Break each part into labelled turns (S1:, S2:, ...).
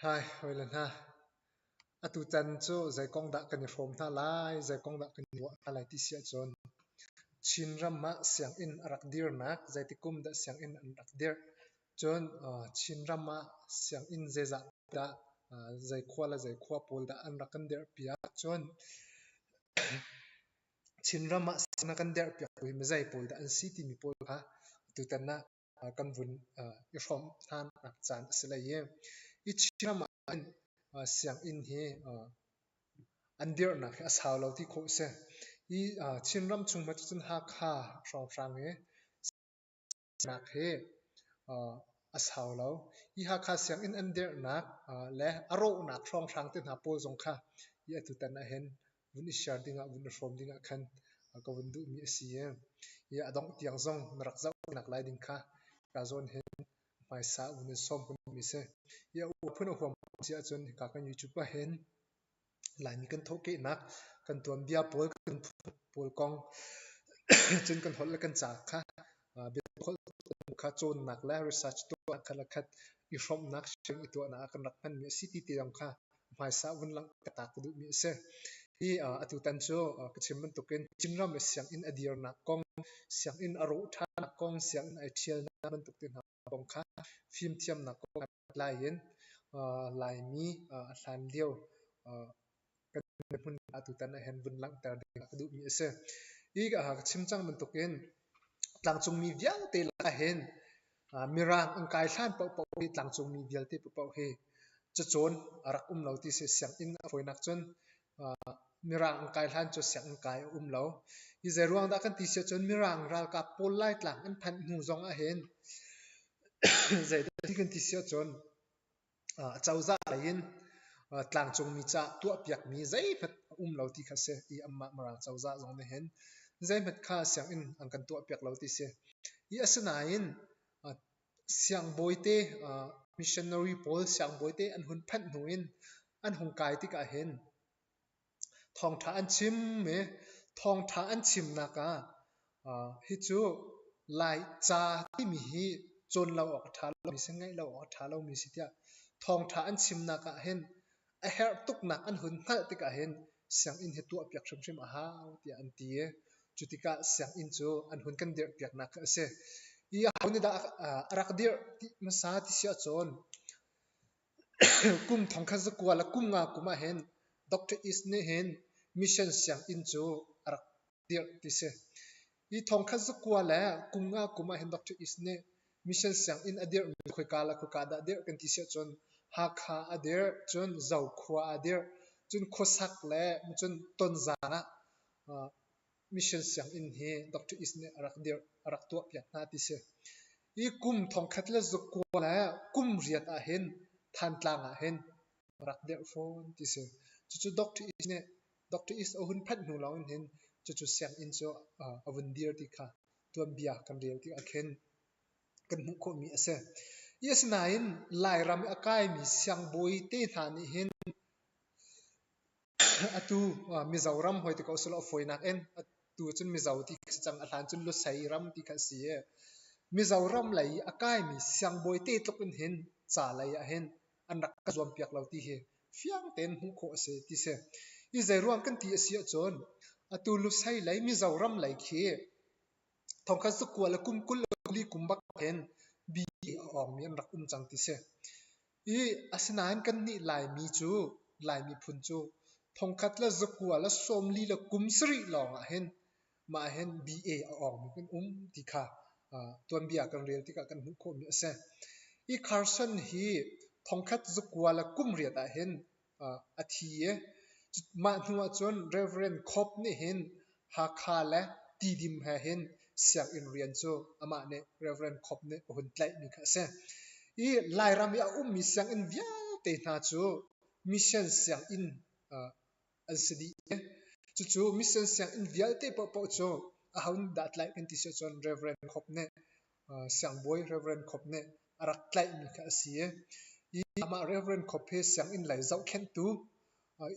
S1: Hai, hawile hna. Atutan cu zei kong dah kan i hrawm hna lai, zei kong dah kan i ruah hna lai ti si ahcun Chinram ah sianginn a rak dirnak, zeitik kum dah sianginn an rak dirh, cun Chinram ah sianginn zeizah dah zei khua le zei khua pawl dah an rak kan dirhpiak, cun Chinram ah sianginn a kan dirhpiaktu hi mizei pawl dah an si timi pawl kha tutan ah kan vun i hrawmh hnanak caan a si lai i hi Chinram ah hin sianginn hi an dirhnak hi a sau lo ti khawh a si. Hi Chinram chung hmanh cun Hakha hrawnghrang hi nak hi a sau lo. Hi Hakha sianginn an dirhnak le a rawhnak hrawnghrang te hna pawl zong kha hi atutan ah hin vun i share dingah vun i hrawm dingah khan ka vun duhmi a si i hi a dongh tiang zong na rak zohnak lai ding kha ka zawn hin hmaisa vun in sawm kan duhmi si. Hi a phun a huam si ahcun hika kan YouTube ah hin Laimi kan thawhkehnak, kan tuanbia pawl, kan phun pawl kong, cun kan holh le kan ca kha biakholh kha cawnnak le research tuah kha le khat i hrawmhnak sharing i tuahnak ah kan rak hmanmi a si ti te zong kha hmaisa vun langhter ta ka duhmi a si. Hi atutan cu ka chim bantukin Chinram i sianginn a dirnak kong, sianginn a rawh ṭhannak kong, sianginn ai ṭhialnak bantuk te hna kong kha fimthiamnak kong tlai in Laimi a hlan lio kan hmun atutan ah hin vun langhter ding ka duhmi a si. Hi ka chim cang bantukin tlangcungmi vialte lakah hin Mirang an kai hlan paohpaoh hi tlangcungmi vialte paohpaoh hi cacawn a rak um lo ti si. Sianginn a fawinak cun Mirang an kai hlan cu sianginn kai a um lo. Hi zeiruang dah kan ti si ahcun Mirang ralkap pawl Laitlang an phanh hnu zong ahhin zeidah kan ti si ahcun Acozah lei in tlangcungmi caah tuahpiakmi zeihmanh a um lo ti kha a si i anmah Mirang cozah zong nih hin zeihmanh kha sianginn an kan tuahpiak lo ti a si. Hi asinain siangbawi te missionary pawl siangbawi te an hun phanh hnu in an hung kai tikah hin Thawngṭha an chim i thawngṭha an chimnak ah hi cu Laica timi hi cawn lo awk a ṭha lomi si, ngaih lo awk a ṭha lomi si tiah thawngṭha an chimnak ah hin a herh tuknak an hun hngalh tikah hin sianginn hi tuahpiak hrimhrim a hau tiah an ti i cu tikah sianginn cu an hun kan dirhpiaknak kha a si. Hi aho nih dah a rak dirh ti hmasa ti si ahcun Kum thongkhat zakua le kum nga kum ahhin Doctor East nih hin mission sianginn cu a rak dirh ti si. Hi thongkhat zakua le kum nga kum ahhin Doctor East nih mission sianginn a dirhmi khoika le khoika dah dirh kan ti si ahcun Hakha a dirh, cun Zokhua a dirh, cun Khuasak le cun Tonzang ah Mission sianginn hi Doctor East nih a rak dirh, a rak tuahpiak hna ti si. Hi kum thongkhat le zakua le kum riat ahhin Thantlang ahhin a rak dirh fawn ti si. Cucu Doctor East nih Doctor East a hun phanh hnu lawng in hin cucu sianginn cu a vun dir ti kha tuanbia kan rel tikah khin kan hmuh khawhmi a si. Hi asinain Lairam i a kaimi siangbawi te hna nih hin Atu Mizoram hoi ti ko selaw a fawinak in atu cun Mizo ti kha si cang. A hlan cun Lusei ram ti kha a si i Mizoram lei i a kaimi siangbawi te tluk in hin ca lei ah hin an rak ka zuampiak lo ti hi fiang tein hmuh khawh a si ti si. Hi zeiruang kan ti a si ahcun atu Lusei lei Mizoram lei khi thongkhat zakua le kum 20 le li kum bak hin BA a awngmi an rak um cang ti si. I asinain kannih Laimi cu Lai miphun cu thongkhat le zakua le 40 le kum sarih lawngah hin mah hin BA a awngmi kan um ti kha tuanbia kan rel tikah kan hmuh khawhmi a si. Hi Carson hi thongkhat zakua le kum riat ah hin a thi i mah hnu ahcun Reverend Cope nih hin Hakha le Tidim he hin sianginn rian cu amah nih Reverend Cope nih a hun tlaihmi kha a si. I Lairam i a ummi sianginn vialte hna cu mission sianginn an si dih i cucu mission sianginn vialte paohpaoh cu aho nih dah tlaih kan ti si ahcun Reverend Cope nih siangbawi Reverend Cope nih a rak tlaihmi kha a si i amah Reverend Cope hi sianginn lei zohkhenhtu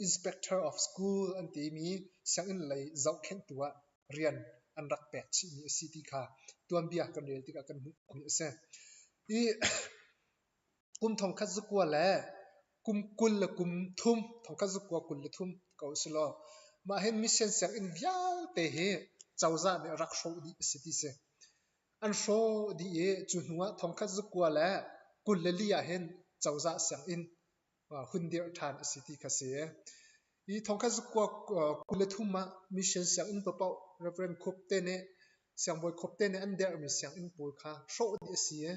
S1: Inspector of School an timi sianginn lei zohkhenhtu ah rian an rak pek chihmi a si ti kha tuanbia kan rel tikah kan hmuh mi a si. Hi kum thongkhat zakua le Kum 20 le kum thum, thongkhat zakua 23 ko si law, mah hin mission sianginn vialte hi cozah nih rak hrawh dih a si ti si. An hrawh dih i cu hnu ah thongkhat zakua le 24 ah hin cozah sianginn hun dirh ṭhan a si ti kha si. Hi thongkhat zakua 23 ah mission sianginn paohpaoh Reverend Khup te nih siangbawi Khup te nih an derhmi sianginn pawl kha hrawh dih a si i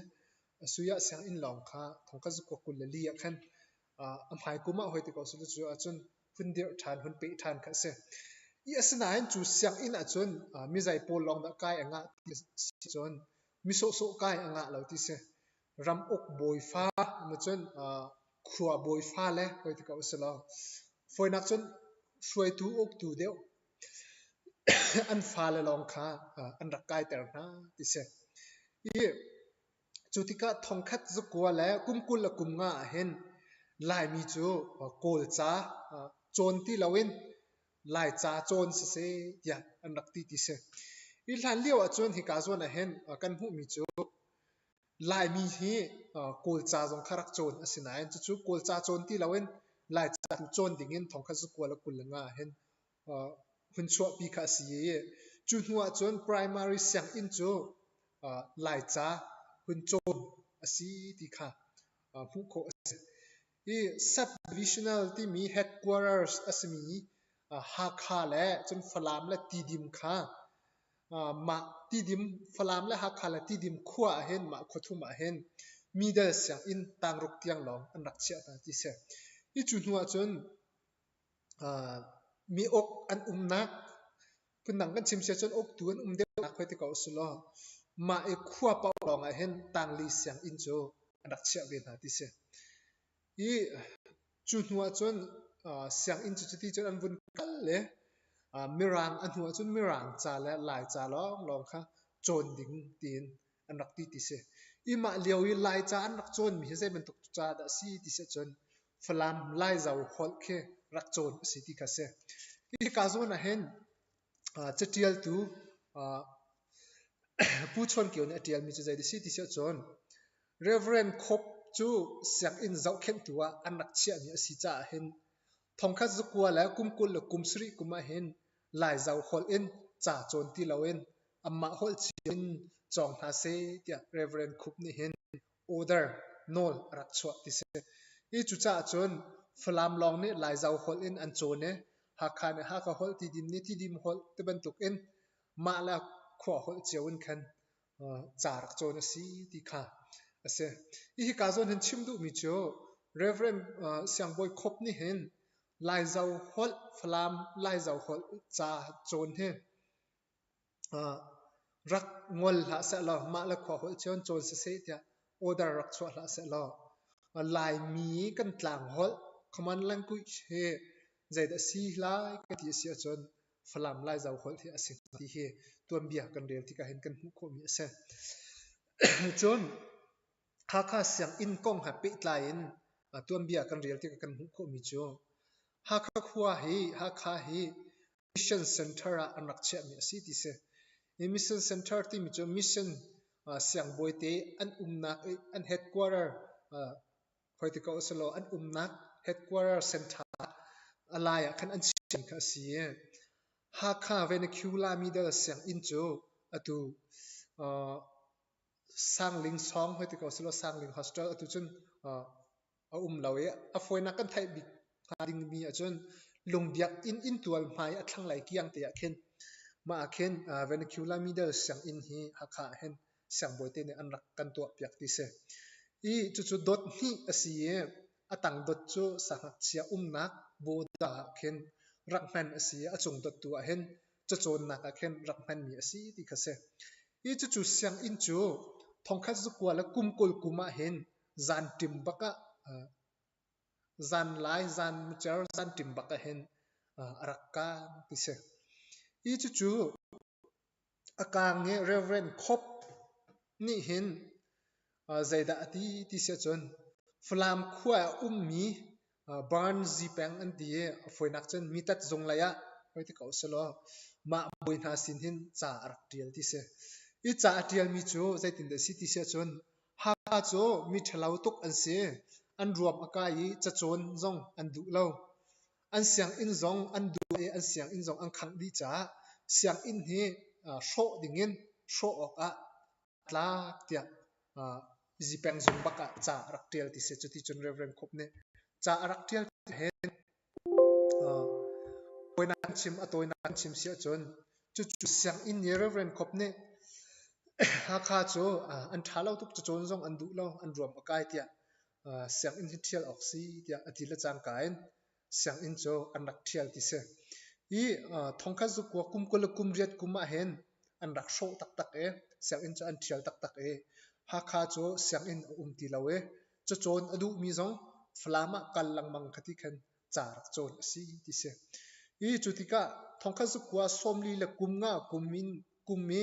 S1: a sui ah sianginn lawng kha thongkhat zakua 24 ah khan a hmai kum ah hoi ti ko seh cu ahcun hun dirh ṭhan, hun peh ṭhan kha a si. I asinain cu sianginn ahcun mizei pawl lawng dah kai a ngah ti si cun mi sawhsawh kai a ngah lo ti si. Ramuk bawifa cun khua bawifa le hoi ti ko a si lo. Fawinak cun hruaitu uktu deuh an fale lawng kha an rak kaiter hna ti si. I cu tikah thongkhat zakua le kum 20 le kum nga ah hin Laimi cu Kawlca cawn ti loin Laica cawn siseh tiah an rak ti ti si. Hi hlan lio ahcun hika zawn ah hin kan hmuhmi cu Laimi hi Kawlca zong kha rak cawn a si nain cucu Kawlca cawn ti loin Laica tu cawn dingin thongkhat zakua le 25 ah hin hun chuahpi kha a si i cu hnu ahcun primary sianginn cu Laica hun cawn a si ti kha hmuh khawh a si. Hi sub-divisional timi headquarters a simi Hakha le cun Falam le Tidim kha mah Tidim, Falam le Hakha le Tidim khua ahhin mah khua thum ahhin middle sianginn tangruk tiang lawng an rak chiah hna ti si. Hi cu hnu ahcun mi uk an umnak phundang kan chim si ahcun uktu an um deuhnak hoi ti ko usulaw mah i khua paoh lawng ah hin tangli sianginn cu an rak chiah ve hna ti si. I cu hnu ahcun sianginn cu cuti cun an vun kal le Mirang a hnu ahcun Mirang ca le Laica lawnglawng kha cawn ding tiin an rak ti ti si. I mah lio i Laica an rak cawnmi hi zei bantuk ca dah a si ti si ahcun Falam Laizo holh khi rak cawn a si ti kha a si. Hika zawn ah hin caṭialtu Pu Chawn Kio nih a ṭialmi cu zei a si ti si ahcun Reverend Cope cu sianginn zohkhenhtu ah an rak chiahmi a si caah hin thongkhat zakua le kum 20 le kum sarih kum ah hin Laizo holh in ca cawn ti loin amah holh cio in cawng hna seh tiah Reverend Khup nih hin order nawl a rak chuah ti si. Hi cucaah cun Falam lawng nih Laizo holh in an cawn i Hakha nih Hakha holh, Tidim nih Tidim holh tibantuk in mah le khua holh cio in khan ca rak cawn a si ti kha a si. Hi hika zawn hin chim duhmi cu Reverend Siangbawi Khop nih hin Laizo holh, Falam Laizo holh ca cawn hi rak ngol hlah sehlaw mah le khua holh cio in cawn siseh tiah order rak chuah hlah sehlaw Laimi kan tlang holh common language hi zeidah si lai ka ti a si ahcun Falam Laizo holh hi a si ti hi tuanbia kan rel tikah hin kan hmuh khawhmi a si. Cun Hakha sianginn kong he pehtlai in tuanbia kan rel tikah kan hmuh khawhmi cu Hakha khua hi Hakha hi Mission Center ah an rak chiahmi a si ti si. Hi Mission Center timi cu mission siangbawi te an umnak i an headquarter hoi ti ko usulaw an umnak headquarter center a lai ah khan an chiahmi kha a si i Hakha Vernacular Middle sianginn cu atu Sangling sawng hoi ti ko selaw Sangling Hostel atu cun a um lo i a fawinak kan theih bik hnga dingmi ahcun Lungbiak inn inntual hmai a thlanglei kiang te ah khin mah ah khin Vernacular Middle sianginn hi Hakha ah hin siangbawi te nih an rak kan tuahpiak ti si. I cucu dot hnih a si i a tang dot cu sangakchia umnak bawda ah khin rak hman a si i a cung dot tu ah hin cacawnnak ah khin rak hmanmi a si ti kha si. Hi cucu sianginn cu thongkhat zakua le kum 20 kum ah hin zanṭim bak ah zanlai zan mucer zanṭim bak ah hin a rak kaang ti si. Hi cucu a kaang i Reverend Cope nih hin zeidah a ti ti si ahcun Falam khua ah a ummi Barnzi peng an ti i a fawinak cun mitat zung lei ah hoi ti ko selaw mah bawi hna sin hin ca a rak ṭial ti si. Hi ca a ṭialmi cu zeitindah a si ti si ahcun Hakha cu mi ṭhalo tuk an si. An ruam a kai i cacawn zong an duh lo. An sianginn zong an duh i an sianginn zong an khangh dih caah sianginn hi hrawh dingin hrawh awkah tlak tiah Zipeng zung bak ah ca a rak ṭial ti si. Cuticun Reverend Khup nih ca a rak ṭial hin tawinak chim a tawinak chim si ahcun cucu sianginn i Reverend Khup nih Hakha cu an ṭha lo tuk cacawn zong an duh lo an ruam a kai tiah sianginn hi ṭhial awk si tiah a ti le cangka in sianginn cu an rak ṭhial ti si. Hi thongkhat zukua kum 20 le kum riat kum ah hin an rak hrawh taktak i sianginn cu an ṭhial taktak i Hakha cu sianginn a um ti lo i cacawn a duhmi zong Falam ah kal lengmang kha ti khan ca rak cawn a si ti si. Hi cu tikah thongkhat zukua 40 le kum nga kum in kum i.